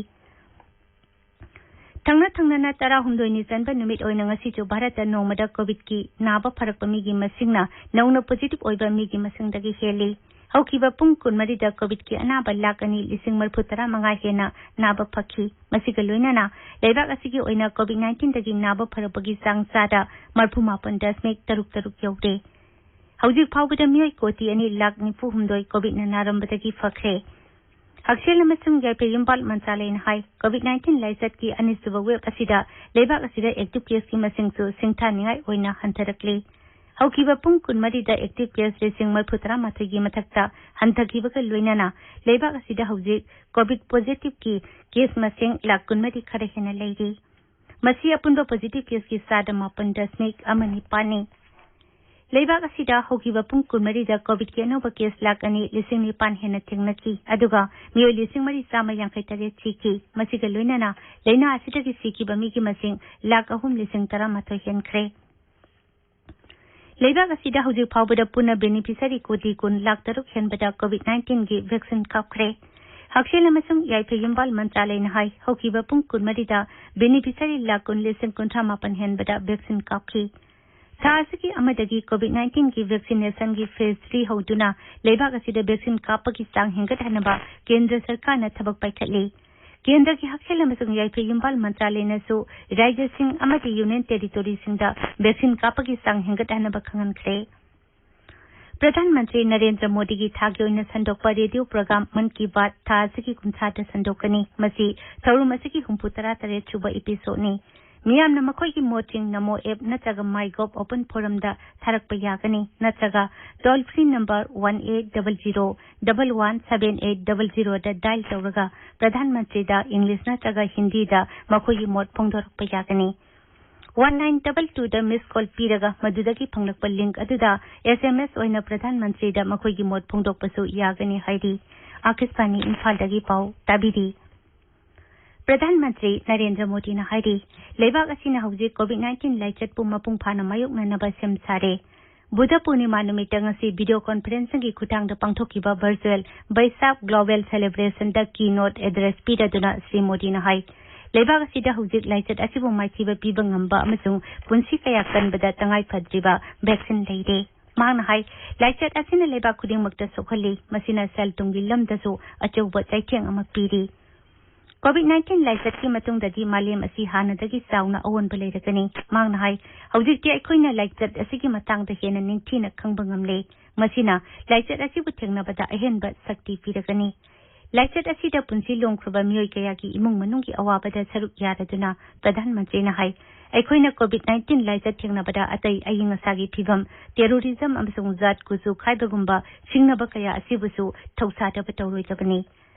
ꯊꯪꯅ ꯊꯪꯅꯅ ꯇꯔꯥꯍꯨꯝꯗꯣꯏꯅꯤ ꯆꯟꯕ ꯅꯨꯃꯤꯠ ꯑꯣꯏꯅ ꯉꯁꯤꯁꯨ ꯚꯥꯔꯠꯇ ꯅꯣꯡꯃꯗ ꯀꯣꯚꯤꯗꯀꯤ ꯅꯥꯕ ꯐꯔꯛꯄ ꯃꯤꯒꯤ ꯃꯁꯤꯡꯅ ꯅꯧꯅ ꯄꯣꯖꯤꯇꯤꯚ ꯑꯣꯏꯕ ꯃꯤꯒꯤ ꯃꯁꯤꯡꯗꯒꯤ ꯍꯦꯜꯂꯤ꯫ ꯍꯧꯈꯤꯕ ꯄꯨꯡ ꯀꯨꯟꯃꯔꯤꯗ ꯀꯣꯚꯤꯗꯀꯤ ꯑꯅꯥꯕ ꯂꯥꯈ ꯑꯅꯤ ꯂꯤꯁꯤꯡ ꯃꯔꯤꯐꯨ ꯇꯔꯥ ꯃꯉꯥ ꯍꯦꯟꯅ ꯅꯥꯕ ꯐꯈꯤ꯫ ꯃꯁꯤꯒ ꯂꯣꯏꯅꯅ ꯂꯩꯕꯥꯛ ꯑꯁꯤꯒꯤ ꯑꯣꯏꯅ ꯀꯣꯚꯤꯗ ꯅꯥꯏꯟꯇꯤꯟꯗꯒꯤ ꯅꯥꯕ ꯐꯔꯛꯄꯒꯤ ꯆꯥꯡ ꯆꯥꯗ ꯃꯔꯤꯐꯨ ꯃꯥꯄꯟ ꯗꯁꯃꯤꯛ ꯇꯔꯨꯛ ꯇꯔꯨꯛ ꯌꯧꯔꯦ꯫ ꯍꯧꯖꯤꯛ ꯐꯥꯎꯕꯗ ꯃꯤꯑꯣꯏ ꯀꯣꯇꯤ ꯑꯅꯤ ꯂꯥꯈ ꯅꯤꯐꯨ ꯍꯨꯝꯗꯣꯏ ꯀꯣꯚꯤꯗꯅ ꯅꯥꯔꯝꯕꯗꯒꯤ ꯐꯈ꯭ꯔꯦ꯫ ꯍꯛꯁꯦꯜ ꯑꯃꯁꯨꯡ ꯌꯥꯏꯐ ꯌꯨꯝꯕꯥꯜ ꯃꯟꯇ꯭ꯔꯥꯂꯌꯅ ꯍꯥꯏ, COVID nineteen ꯂꯥꯏꯆꯠꯀꯤ ꯑꯅꯤꯁꯨꯕ ꯋꯦꯕ ꯑꯁꯤꯗ ꯂꯩꯕꯥꯛ ꯑꯁꯤꯗ ꯑꯦꯛꯇꯤꯚ ꯀꯦꯁꯀꯤ ꯃꯁꯤꯡꯁꯨ ꯁꯤꯡꯊꯥꯅꯤꯡꯉꯥꯏ ꯑꯣꯏꯅ ꯍꯟꯊꯔꯛꯂꯤ꯫ ꯍꯧꯈꯤꯕ ꯄꯨꯡ ꯀꯨꯟꯃꯔꯤꯗ ꯑꯦꯛꯇꯤꯚ ꯀꯦꯁ ꯂꯤꯁꯤꯡ ꯃꯔꯤꯐꯨ ꯇꯔꯥꯃꯥꯊꯣꯏꯒꯤ ꯃꯊꯛꯇ ꯍꯟꯊꯈꯤꯕꯒ ꯂꯣꯏꯅꯅ ꯂꯩꯕꯥꯛ ꯑꯁꯤꯗ ꯍꯧꯖꯤꯛ ꯀꯣꯚꯤꯗ ꯄꯣꯖꯤꯇꯤꯚꯀꯤ ꯀꯦꯁ ꯃꯁꯤꯡ ꯂꯥꯈ ꯀꯨꯟꯃꯔꯤ ꯈꯔ ꯍꯦꯟꯅ ꯂꯩꯔꯤ꯫ ꯃꯁꯤ ꯑꯄꯨꯟꯕ ꯄꯣꯖꯤꯇꯤꯚ ꯀꯦꯁꯀꯤ ꯆꯥꯗ ꯃꯥꯄꯟ ꯗꯁꯃꯤꯛ ꯑꯃ ꯅꯤꯄꯥꯟꯅꯤ꯫ ꯂꯩꯕꯥꯛ ꯑꯁꯤꯗ ꯍꯧꯈꯤꯕ ꯄꯨꯡ ꯀꯨꯟꯃꯔꯤꯗ ꯀꯣꯚꯤꯗꯀꯤ ꯑꯅꯧꯕ ꯀꯦꯁ ꯂꯥꯈ ꯑꯅꯤ ꯂꯤꯁꯤꯡ ꯅꯤꯄꯥꯟ ꯍꯦꯟꯅ ꯊꯦꯡꯅꯈꯤ, ꯑꯗꯨꯒ ꯃꯤꯑꯣꯏ ꯂꯤꯁꯤꯡ ꯃꯔꯤ ꯆꯥꯝꯃ ꯌꯥꯡꯈꯩ ꯇꯔꯦꯠ ꯁꯤꯈꯤ꯫ ꯃꯁꯤꯒ ꯂꯣꯏꯅꯅ ꯂꯥꯏꯅꯥ ꯑꯁꯤꯗꯒꯤ ꯁꯤꯈꯤꯕ ꯃꯤꯒꯤ ꯃꯁꯤꯡ ꯂꯥꯈ ꯑꯍꯨꯝ ꯂꯤꯁꯤꯡ ꯇꯔꯥꯃꯥꯊꯣꯏ ꯍꯦꯟꯈ꯭ꯔꯦ꯫ ꯂꯩꯕꯥꯛ ꯑꯁꯤꯗ ꯍꯧꯖꯤꯛ ꯐꯥꯎꯕꯗ ꯄꯨꯟꯅ ꯕꯦꯅꯤꯐꯤꯁꯔꯤ ꯀꯣꯇꯤ ꯀꯨꯟ ꯂꯥꯈ ꯇꯔꯨꯛ ꯍꯦꯟꯕꯗ ꯀꯣꯚꯤꯗ ꯅꯥꯏꯟꯇꯤꯟꯒꯤ ꯚꯦꯛꯁꯤꯟ ꯀꯥꯞꯈ꯭ꯔꯦ꯫ ꯍꯛꯁꯦꯜ ꯑꯃꯁꯨꯡ ꯌꯥꯏꯐ ꯌꯨꯝꯕꯥꯜ ꯃꯟꯇ꯭ꯔꯥꯂꯌꯅ ꯍꯥꯏ, ꯍꯧꯈꯤꯕ ꯄꯨꯡ ꯀꯨꯟꯃꯔꯤꯗ ꯕꯦꯅꯤꯐꯤꯁꯔꯤ ꯂꯥꯈ ꯀꯨꯟ ꯂꯤꯁꯤꯡ ꯀꯨꯟꯊ꯭ꯔꯥ ꯃꯥꯄꯟ ꯍꯦꯟꯕꯗ ꯚꯦꯛꯁꯤꯟ ꯀꯥꯞꯈꯤ꯫ ꯊꯥ ꯑꯁꯤꯒꯤ ꯑꯃꯗꯒꯤ ꯀꯣꯚꯤꯗ ꯅꯥꯏꯟꯇꯤꯟꯒꯤ ꯚꯦꯛꯁꯤꯅꯦꯁꯟꯒꯤ ꯐꯦꯖ ꯊ꯭ꯔꯤ ꯍꯧꯗꯨꯅ ꯂꯩꯕꯥꯛ ꯑꯁꯤꯗ ꯚꯦꯛꯁꯤꯟ ꯀꯥꯞꯄꯒꯤ ꯆꯥꯡ ꯍꯦꯟꯒꯠꯍꯟꯅꯕ ꯀꯦꯟꯗ꯭ꯔ ꯁꯔꯀꯥꯔꯅ ꯊꯕꯛ ꯄꯥꯏꯈꯠꯂꯤ꯫ ꯀꯦꯟꯗ꯭ꯔꯒꯤ ꯍꯛꯁꯦꯜ ꯑꯃꯁꯨꯡ ꯌꯥꯏꯐ ꯌꯨꯝꯕꯥꯜ ꯃꯟꯇ꯭ꯔꯥꯂꯌꯅꯁꯨ ꯔꯥꯖ꯭ꯌꯁꯤꯡ ꯑꯃꯗꯤ ꯌꯨꯅꯤꯌꯟ ꯇꯦꯔꯤꯇꯣꯔꯤꯁꯤꯡꯗ ꯚꯦꯛꯁꯤꯟ ꯀꯥꯞꯄꯒꯤ ꯆꯥꯡ ꯍꯦꯟꯒꯠꯍꯟꯅꯕ ꯈꯪꯍꯟꯈ꯭ꯔꯦ꯫ ꯄ꯭ꯔꯙꯥꯟ ꯃꯟꯇ꯭ꯔꯤ ꯅꯔꯦꯟꯗ꯭ꯔ ꯃꯣꯗꯤꯒꯤ ꯊꯥꯒꯤ ꯑꯣꯏꯅ ꯁꯟꯗꯣꯛꯄ ꯔꯦꯗꯤꯑꯣ ꯄ꯭ꯔꯣꯒ꯭ꯔꯥꯝ ꯃꯟ ꯀꯤ ꯕꯥꯠ ꯊꯥ ꯑꯁꯤꯒꯤ ꯀꯨꯟꯊ꯭ꯔꯥꯗ ꯁꯟꯗꯣꯛꯀꯅꯤ꯫ ꯃꯁꯤ ꯊꯧꯔꯝ ꯑꯁꯤꯒꯤ ꯍꯨꯝꯐꯨ ꯇꯔꯥ ꯇꯔꯦꯠ ꯁꯨꯕ ꯏꯄꯤꯁꯣꯗꯅꯤ꯫ ꯃꯤꯌꯥꯝꯅ ꯃꯈꯣꯏꯒꯤ ꯃꯣꯠꯁꯤꯡ ꯅꯃꯣ ꯑꯦꯞ ꯅꯠꯇ꯭ꯔꯒ ꯃꯥꯏ ꯒꯣꯚ ꯑꯣꯄꯟ ꯐꯣꯔꯝꯗ ꯊꯥꯔꯛꯄ ꯌꯥꯒꯅꯤ, ꯅꯠꯇ꯭ꯔꯒ toll free number one eight double zero double one seven eight double ꯖꯤꯔꯣꯗ ꯗꯥꯏꯜ ꯇꯧꯔꯒ ꯄ꯭ꯔꯙꯥꯟ ꯃꯟꯇ꯭ꯔꯤꯗ ꯏꯪꯂꯤꯁ ꯅꯠꯇ꯭ꯔꯒ ꯍꯤꯟꯗꯤꯗ ꯃꯈꯣꯏꯒꯤ ꯃꯣꯠ ꯐꯣꯡꯗꯣꯔꯛꯄ ꯌꯥꯒꯅꯤ꯫ ꯋꯥꯟ ꯅꯥꯏꯟ ꯗꯕꯜ ꯇꯨꯗ ꯃꯤꯁ ꯀꯣꯜ ꯄꯤꯔꯒ ꯃꯗꯨꯗꯒꯤ ꯐꯪꯂꯛꯄ ꯂꯤꯡꯛ ꯑꯗꯨꯗ ꯑꯦꯁ ꯑꯦꯝ ꯑꯦꯁ ꯑꯣꯏꯅ ꯄ꯭ꯔꯙꯥꯟ ꯃꯟꯇ꯭ꯔꯤꯗ ꯃꯈꯣꯏꯒꯤ ꯃꯣꯠ ꯐꯣꯡꯗꯣꯛꯄꯁꯨ ꯌꯥꯒꯅꯤ ꯍꯥꯏꯔꯤ꯫ ꯑꯥꯀꯥꯁꯕꯥꯅꯤ ꯏꯝꯐꯥꯜꯗꯒꯤ ꯄꯥꯎ ꯇꯥꯕꯤꯔꯤ꯫ ꯄ꯭ꯔꯙꯥꯟ ꯃꯟꯇ꯭ꯔꯤ ꯅꯔꯦꯟꯗ꯭ꯔ ꯃꯣꯗꯤꯅ ꯍꯥꯏꯔꯤ, ꯂꯩꯕꯥꯛ ꯑꯁꯤꯅ ꯍꯧꯖꯤꯛ ꯀꯣꯚꯤꯗ ꯅꯥꯏꯟꯇꯤꯟ ꯂꯥꯏꯆꯠꯄꯨ ꯃꯄꯨꯡ ꯐꯥꯅ ꯃꯥꯌꯣꯛꯅꯅꯕ ꯁꯦꯝ ꯁꯥꯔꯦ꯫ ꯕꯨꯙ ꯄꯨꯔꯅꯤꯃꯥ ꯅꯨꯃꯤꯠꯇ ꯉꯁꯤ ꯚꯤꯗꯤꯑꯣ ꯀꯣꯟꯐꯔꯦꯟꯁꯤꯡꯒꯤ ꯈꯨꯠꯊꯥꯡꯗ ꯄꯥꯡꯊꯣꯛꯈꯤꯕ ꯚꯔꯆꯨꯑꯦꯜ ꯕꯩꯁꯥꯈ ꯒ꯭ꯂꯣꯕꯦꯜ ꯁꯦꯂꯦꯕ꯭ꯔꯦꯁꯟꯗ ꯀꯤ ꯅꯣꯠ ꯑꯦꯗ꯭ꯔꯦꯁ ꯄꯤꯔꯗꯨꯅ ꯁ꯭ꯔꯤ ꯃꯣꯗꯤꯅ ꯍꯥꯏ, ꯂꯩꯕꯥꯛ ꯑꯁꯤꯗ ꯍꯧꯖꯤꯛ ꯂꯥꯏꯆꯠ ꯑꯁꯤꯕꯨ ꯃꯥꯏꯊꯤꯕ ꯄꯤꯕ ꯉꯝꯕ ꯑꯃꯁꯨꯡ ꯄꯨꯟꯁꯤ ꯀꯌꯥ ꯀꯟꯕꯗ ꯇꯉꯥꯏ ꯐꯗ꯭ꯔꯤꯕ ꯚꯦꯛꯁꯤꯟ ꯂꯩꯔꯦ꯫ ꯃꯍꯥꯛꯅ ꯍꯥꯏ, ꯂꯥꯏꯆꯠ ꯑꯁꯤꯅ ꯂꯩꯕꯥꯛ ꯈꯨꯗꯤꯡꯃꯛꯇ ꯁꯣꯛꯍꯜꯂꯤ, ꯃꯁꯤꯅ ꯁꯦꯜ ꯊꯨꯝꯒꯤ ꯂꯝꯗꯁꯨ ꯑꯆꯧꯕ ꯆꯩꯊꯦꯡ ꯑꯃ ꯄꯤꯔꯤ꯫ ꯀꯣꯚꯤꯗ ꯅꯥꯏꯟꯇꯤꯟ ꯂꯥꯏꯆꯠꯀꯤ ꯃꯇꯨꯡꯗꯗꯤ ꯃꯥꯂꯦꯝ ꯑꯁꯤ ꯍꯥꯟꯅꯗꯒꯤ ꯆꯥꯎꯅ ꯑꯑꯣꯟꯕ ꯂꯩꯔꯒꯅꯤ꯫ ꯃꯍꯥꯛꯅ ꯍꯥꯏ, ꯍꯧꯖꯤꯛꯇꯤ ꯑꯩꯈꯣꯏꯅ ꯂꯥꯏꯆꯠ ꯑꯁꯤꯒꯤ ꯃꯇꯥꯡꯗ ꯍꯦꯟꯅ ꯅꯤꯡꯊꯤꯅ ꯈꯪꯕ ꯉꯝꯂꯦ꯫ ꯃꯁꯤꯅ ꯂꯥꯏꯆꯠ ꯑꯁꯤꯕꯨ ꯊꯦꯡꯅꯕꯗ ꯑꯍꯦꯟꯕ ꯁꯛꯇꯤ ꯄꯤꯔꯒꯅꯤ꯫ ꯂꯥꯏꯆꯠ ꯑꯁꯤꯗ ꯄꯨꯟꯁꯤ ꯂꯣꯡꯈ꯭ꯔꯕ ꯃꯤꯑꯣꯏ ꯀꯌꯥꯒꯤ ꯏꯃꯨꯡ ꯃꯅꯨꯡꯒꯤ ꯑꯋꯥꯕꯗ ꯁꯔꯨꯛ ꯌꯥꯔꯗꯨꯅ ꯄ꯭ꯔꯙꯥꯟ ꯃꯟꯇ꯭ꯔꯤꯅ ꯍꯥꯏ, ꯑꯩꯈꯣꯏꯅ COVID nineteen ꯂꯥꯏꯆꯠ ꯊꯦꯡꯅꯕꯗ ꯑꯇꯩ ꯑꯏꯪ ꯑꯁꯥꯒꯤ ꯐꯤꯕꯝ, terrorism ꯑꯃꯁꯨꯡ ꯖꯥꯠ ꯀꯨꯆꯨ ꯈꯥꯏꯕꯒꯨꯝꯕ ꯁꯤꯡꯅꯕ ꯀꯌꯥ ꯑꯁꯤꯕꯨꯁꯨ ꯊꯧꯁꯥꯗꯕ ꯇꯧꯔꯣꯏꯗꯕꯅꯤ꯫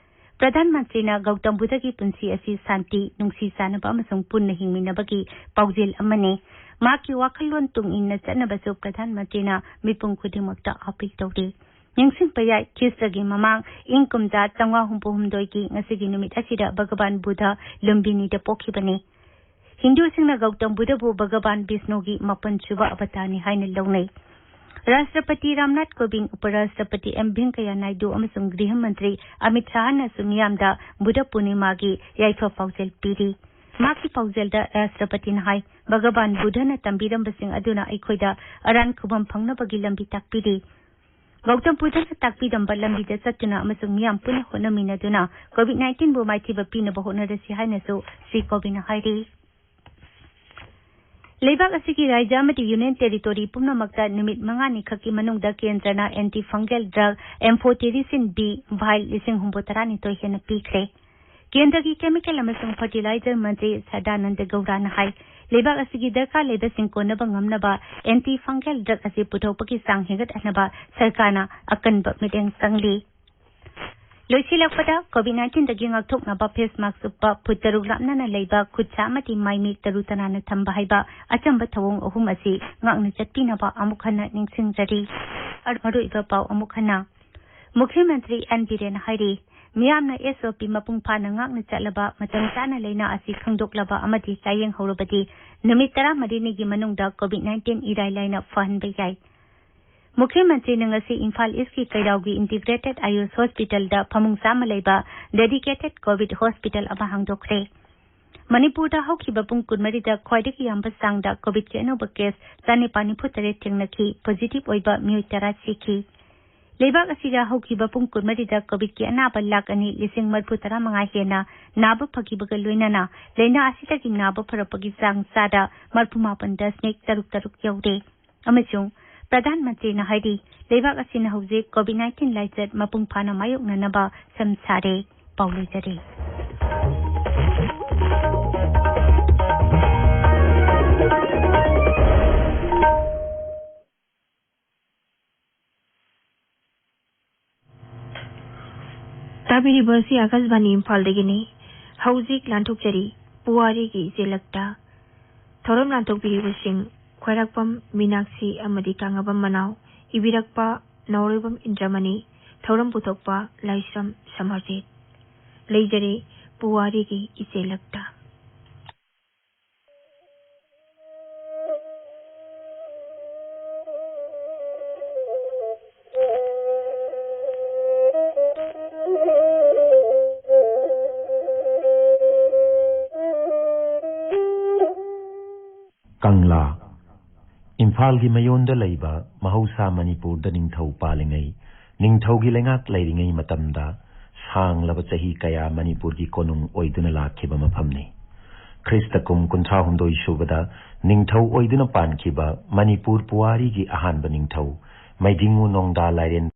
ꯄ꯭ꯔꯙꯥꯟ ꯃꯟꯇ꯭ꯔꯤꯅ ꯒꯧꯇꯝ ꯕꯨꯙꯒꯤ ꯄꯨꯟꯁꯤ ꯑꯁꯤ ꯁꯥꯟꯇꯤ, ꯅꯨꯡꯁꯤ ꯆꯥꯟꯅꯕ ꯑꯃꯁꯨꯡ ꯄꯨꯟꯅ ꯍꯤꯡꯃꯤꯟꯅꯕꯒꯤ ꯄꯥꯎꯖꯦꯜ ꯑꯃꯅꯤ꯫ ꯃꯍꯥꯛꯀꯤ ꯋꯥꯈꯜꯂꯣꯟ ꯇꯨꯡ ꯏꯟꯅ ꯆꯠꯅꯕꯁꯨ ꯄ꯭ꯔꯙꯥꯟ ꯃꯟꯇ꯭ꯔꯤꯅ ꯃꯤꯄꯨꯝ ꯈꯨꯗꯤꯡꯃꯛꯇ ꯑꯥꯄꯤꯜ ꯇꯧꯔꯤ꯫ ꯅꯤꯡꯁꯤꯡꯕ ꯌꯥꯏ, ꯈ꯭ꯔꯤꯁꯇꯒꯤ ꯃꯃꯥꯡ ꯏꯪ ꯀꯨꯝꯖꯥ ꯆꯥꯝꯃꯉꯥ ꯍꯨꯝꯐꯨ ꯍꯨꯝꯗꯣꯏꯒꯤ ꯉꯁꯤꯒꯤ ꯅꯨꯃꯤꯠ ꯑꯁꯤꯗ ꯚꯒꯕꯥꯟ ꯕꯨꯙ ꯂꯨꯝꯕꯤꯅꯤꯗ ꯄꯣꯛꯈꯤꯕꯅꯤ꯫ ꯍꯤꯟꯗꯨꯁꯤꯡꯅ ꯒꯧꯇꯝ ꯕꯨꯙꯕꯨ ꯚꯒꯕꯥꯟ ꯕꯤꯁꯅꯨꯒꯤ ꯃꯥꯄꯟ ꯁꯨꯕ ꯑꯕꯇꯥꯔꯅꯤ ꯍꯥꯏꯅ ꯂꯧꯅꯩ꯫ ꯔꯥꯁꯇ꯭ꯔꯄꯇꯤ ꯔꯥꯝꯅꯥꯊ ꯀꯣꯕꯤꯟꯗ, ꯎꯄꯔꯥꯁꯇ꯭ꯔꯄꯇꯤ ꯑꯦꯝ ꯚꯦꯡꯀꯌꯥ ꯅꯥꯏꯗꯨ ꯑꯃꯁꯨꯡ ꯒ꯭ꯔꯤꯍ ꯃꯟꯇ꯭ꯔꯤ ꯑꯃꯤꯠ ꯁꯥꯍꯅꯁꯨ ꯃꯤꯌꯥꯝꯗ ꯕꯨꯙ ꯄꯨꯔꯅꯤꯃꯥꯒꯤ ꯌꯥꯏꯐ ꯄꯥꯎꯖꯦꯜ ꯄꯤꯔꯤ꯫ ꯃꯍꯥꯛꯀꯤ ꯄꯥꯎꯖꯦꯜꯗ ꯔꯥꯁꯇ꯭ꯔꯄꯇꯤꯅ ꯍꯥꯏ, ꯚꯒꯕꯥꯟ ꯕꯨꯙꯅ ꯇꯝꯕꯤꯔꯝꯕꯁꯤꯡ ꯑꯗꯨꯅ ꯑꯩꯈꯣꯏꯗ ꯑꯔꯥꯟ ꯈꯨꯕꯝ ꯐꯪꯅꯕꯒꯤ ꯂꯝꯕꯤ ꯇꯥꯛꯄꯤꯔꯤ꯫ ꯒꯧꯇꯝ ꯕꯨꯙꯅ ꯇꯥꯛꯄꯤꯔꯝꯕ ꯂꯝꯕꯤꯗ ꯆꯠꯇꯨꯅ ꯑꯃꯁꯨꯡ ꯃꯤꯌꯥꯝ ꯄꯨꯟꯅ ꯍꯣꯠꯅꯃꯤꯟꯅꯗꯨꯅ COVID nineteen ꯕꯨ ꯃꯥꯏꯊꯤꯕ ꯄꯤꯅꯕ ꯍꯣꯠꯅꯔꯁꯤ ꯍꯥꯏꯅꯁꯨ ꯁ꯭ꯔꯤ ꯀꯣꯕꯤꯟꯗꯅ ꯍꯥꯏꯔꯤ꯫ ꯂꯩꯕꯥꯛ ꯑꯁꯤꯒꯤ ꯔꯥꯖ꯭ꯌ ꯑꯃꯗꯤ Union Territory ꯄꯨꯝꯅꯃꯛꯇ ꯅꯨꯃꯤꯠ ꯃꯉꯥꯅꯤ ꯈꯛꯀꯤ ꯃꯅꯨꯡꯗ ꯀꯦꯟꯗ꯭ꯔꯅ anti fungal drug amphotericin B vial ꯂꯤꯁꯤꯡ ꯍꯨꯝꯐꯨ ꯇꯔꯥꯅꯤꯊꯣꯏ ꯍꯦꯟꯅ ꯄꯤꯈ꯭ꯔꯦ꯫ ꯀꯦꯟꯗ꯭ꯔꯒꯤ Chemical ꯑꯃꯁꯨꯡ Fertilizer ꯃꯟꯇ꯭ꯔꯤ ꯁꯗꯥꯅꯟꯗ ꯒꯧꯔꯥꯅ ꯍꯥꯏ, ꯂꯩꯕꯥꯛ ꯑꯁꯤꯒꯤ ꯗꯔꯀꯥꯔ ꯂꯩꯕꯁꯤꯡ ꯀꯣꯟꯅꯕ ꯉꯝꯅꯕ anti fungal drug ꯑꯁꯤ ꯄꯨꯊꯣꯛꯄꯒꯤ ꯆꯥꯡ ꯍꯦꯟꯒꯠꯍꯟꯅꯕ ꯁꯔꯀꯥꯔꯅ ꯑꯀꯟꯕ ꯃꯤꯠꯌꯦꯡ ꯆꯪꯂꯤ꯫ ꯂꯣꯏꯁꯤꯜꯂꯛꯄꯗ, COVID nineteen ꯗꯒꯤ ꯉꯥꯛꯊꯣꯛꯅꯕ face mask ꯎꯞꯄ, ꯐꯨꯠ ꯇꯔꯨꯛ ꯂꯥꯞꯅꯅ ꯂꯩꯕ, ꯈꯨꯠ ꯁꯥ ꯑꯃꯗꯤ ꯃꯥꯏ ꯃꯤꯠ ꯇꯔꯨ ꯇꯅꯥꯟꯅ ꯊꯝꯕ ꯍꯥꯏꯕ ꯑꯆꯝꯕ ꯊꯧꯑꯣꯡ ꯑꯍꯨꯝ ꯑꯁꯤ ꯉꯥꯛꯅ ꯆꯠꯄꯤꯅꯕ ꯑꯃꯨꯛ ꯍꯟꯅ ꯅꯤꯡꯁꯤꯡꯖꯔꯤ꯫ ꯑꯔ-, ꯃꯔꯨꯑꯣꯏꯕ ꯄꯥꯎ ꯑꯃꯨꯛ ꯍꯟꯅ꯫ ꯃꯨꯈ꯭ꯌ ꯃꯟꯇ꯭ꯔꯤ ꯑꯦꯟ ꯕꯤꯔꯦꯟꯅ ꯍꯥꯏꯔꯤ, ꯃꯤꯌꯥꯝꯅ S O P ꯃꯄꯨꯡ ꯐꯥꯅ ꯉꯥꯛꯅ ꯆꯠꯂꯕ, ꯃꯇꯝ ꯆꯥꯅ ꯂꯥꯏꯅꯥ ꯑꯁꯤ ꯈꯪꯗꯣꯛꯂꯕ ꯑꯃꯗꯤ ꯂꯥꯌꯦꯡꯍꯧꯔꯕꯗꯤ ꯅꯨꯃꯤꯠ ꯇꯔꯥꯃꯔꯤꯅꯤꯒꯤ ꯃꯅꯨꯡꯗ COVID nineteen ꯏꯔꯥꯏ ꯂꯥꯏꯅ ꯐꯍꯟꯕ ꯌꯥꯏ꯫ ꯃꯨꯈ꯭ꯌ ꯃꯟꯇ꯭ꯔꯤꯅ ꯉꯁꯤ ꯏꯝꯐꯥꯜ ꯏꯁꯀꯤ ꯀꯩꯔꯥꯎꯒꯤ Integrated ꯑꯌꯨꯁ ꯍꯣꯁꯄꯤꯇꯥꯜꯗ ꯐꯃꯨꯡ ꯆꯥꯝꯃ ꯂꯩꯕ dedicated COVID hospital ꯑꯃ ꯍꯥꯡꯗꯣꯛꯈ꯭ꯔꯦ꯫ ꯃꯅꯤꯄꯨꯔꯗ ꯍꯧꯈꯤꯕ ꯄꯨꯡ ꯀꯨꯟꯃꯔꯤꯗ ꯈ꯭ꯋꯥꯏꯗꯒꯤ ꯌꯥꯝꯕ ꯆꯥꯡꯗ COVIDꯀꯤ ꯑꯅꯧꯕ case ꯆꯅꯤꯄꯥꯟ ꯅꯤꯐꯨ ꯇꯔꯦꯠ ꯊꯦꯡꯅꯈꯤ꯫ Positive ꯑꯣꯏꯕ ꯃꯤꯑꯣꯏ ꯇꯔꯥ ꯁꯤꯈꯤ꯫ ꯂꯩꯕꯥꯛ ꯑꯁꯤꯗ ꯍꯧꯈꯤꯕ ꯄꯨꯡ ꯀꯨꯟꯃꯔꯤꯗ COVIDꯀꯤ ꯑꯅꯥꯕ ꯂꯥꯈ ꯑꯅꯤ ꯂꯤꯁꯤꯡ ꯃꯔꯤꯐꯨ ꯇꯔꯥ ꯃꯉꯥ ꯍꯦꯟꯅ ꯅꯥꯕ ꯐꯈꯤꯕꯒ ꯂꯣꯏꯅꯅ ꯂꯥꯏꯅꯥ ꯑꯁꯤꯗꯒꯤ ꯅꯥꯕ ꯐꯔꯛꯄꯒꯤ ꯆꯥꯡ ꯆꯥꯗ ꯃꯔꯤꯐꯨ ꯃꯥꯄꯟ ꯗꯁꯃꯤꯛ ꯇꯔꯨꯛ ꯇꯔꯨꯛ ꯌꯧꯔꯦ꯫ ꯑꯃꯁꯨꯡ ꯄ꯭ꯔꯙꯥꯟ ꯃꯟꯇ꯭ꯔꯤꯅ ꯍꯥꯏꯔꯤ, ꯂꯩꯕꯥꯛ ꯑꯁꯤꯅ ꯍꯧꯖꯤꯛ ꯀꯣꯚꯤꯗ ꯅꯥꯏꯟꯇꯤꯟ ꯂꯥꯏꯆꯠ ꯃꯄꯨꯡ ꯐꯥꯅ ꯃꯥꯌꯣꯛꯅꯅꯕ ꯁꯦꯝ ꯁꯥꯔꯦ꯫ ꯄꯥꯎ ꯂꯣꯏꯖꯔꯦ꯫ ꯇꯥꯕꯤꯔꯤꯕ ꯑꯁꯤ ꯑꯥꯀꯥꯁꯕꯥꯅꯤ ꯏꯝꯐꯥꯜꯗꯒꯤꯅꯤ꯫ ꯍꯧꯖꯤꯛ ꯂꯥꯟꯊꯣꯛꯆꯔꯤ ꯄꯨꯋꯥꯔꯤꯒꯤ ꯏꯆꯦꯜꯂꯛꯇ꯫ ꯊꯧꯔꯝ ꯂꯥꯟꯊꯣꯛꯄꯤꯔꯤꯕꯁꯤꯡ ꯈ꯭ꯋꯥꯏꯔꯥꯛꯄꯝ ꯃꯤꯅꯥꯛꯁꯤ ꯑꯃꯗꯤ ꯀꯥꯡꯉꯕꯝ ꯃꯅꯥꯎ, ꯏꯕꯤꯔꯛꯄ ꯅꯥꯎꯔꯦꯝꯕꯝ ꯏꯟꯗ꯭ꯔꯃꯅꯤ, ꯊꯧꯔꯝ ꯄꯨꯊꯣꯛꯄ ꯂꯥꯏꯁ꯭ꯔꯝ ꯁꯃꯔꯖꯤꯠ꯫ ꯂꯩꯖꯔꯦ ꯄꯨꯋꯥꯔꯤꯒꯤ ꯏꯆꯦꯜꯂꯛꯇ꯫ ꯀꯪꯂꯥ꯫ ꯏꯝꯐꯥꯜꯒꯤ ꯃꯌꯣꯟꯗ ꯂꯩꯕ ꯃꯍꯧꯁꯥ ꯃꯅꯤꯄꯨꯔꯗ ꯅꯤꯡꯊꯧ ꯄꯥꯜꯂꯤꯉꯩ, ꯅꯤꯡꯊꯧꯒꯤ ꯂꯩꯉꯥꯛ ꯂꯩꯔꯤꯉꯩ ꯃꯇꯝꯗ ꯁꯥꯡꯂꯕ ꯆꯍꯤ ꯀꯌꯥ ꯃꯅꯤꯄꯨꯔꯒꯤ ꯀꯣꯅꯨꯡ ꯑꯣꯏꯗꯨꯅ ꯂꯥꯛꯈꯤꯕ ꯃꯐꯝꯅꯤ꯫ ꯈ꯭ꯔꯤꯁꯇ ꯀꯨꯝ ꯀꯨꯟꯊ꯭ꯔꯥ ꯍꯨꯝꯗꯣꯏ ꯁꯨꯕꯗ ꯅꯤꯡꯊꯧ ꯑꯣꯏꯗꯨꯅ ꯄꯥꯟꯈꯤꯕ ꯃꯅꯤꯄꯨꯔ ꯄꯨꯋꯥꯔꯤꯒꯤ ꯑꯍꯥꯟꯕ ꯅꯤꯡꯊꯧ ꯃꯩꯗꯤꯡꯉꯨ ꯅꯣꯡꯗꯥ ꯂꯥꯏꯔꯦꯟ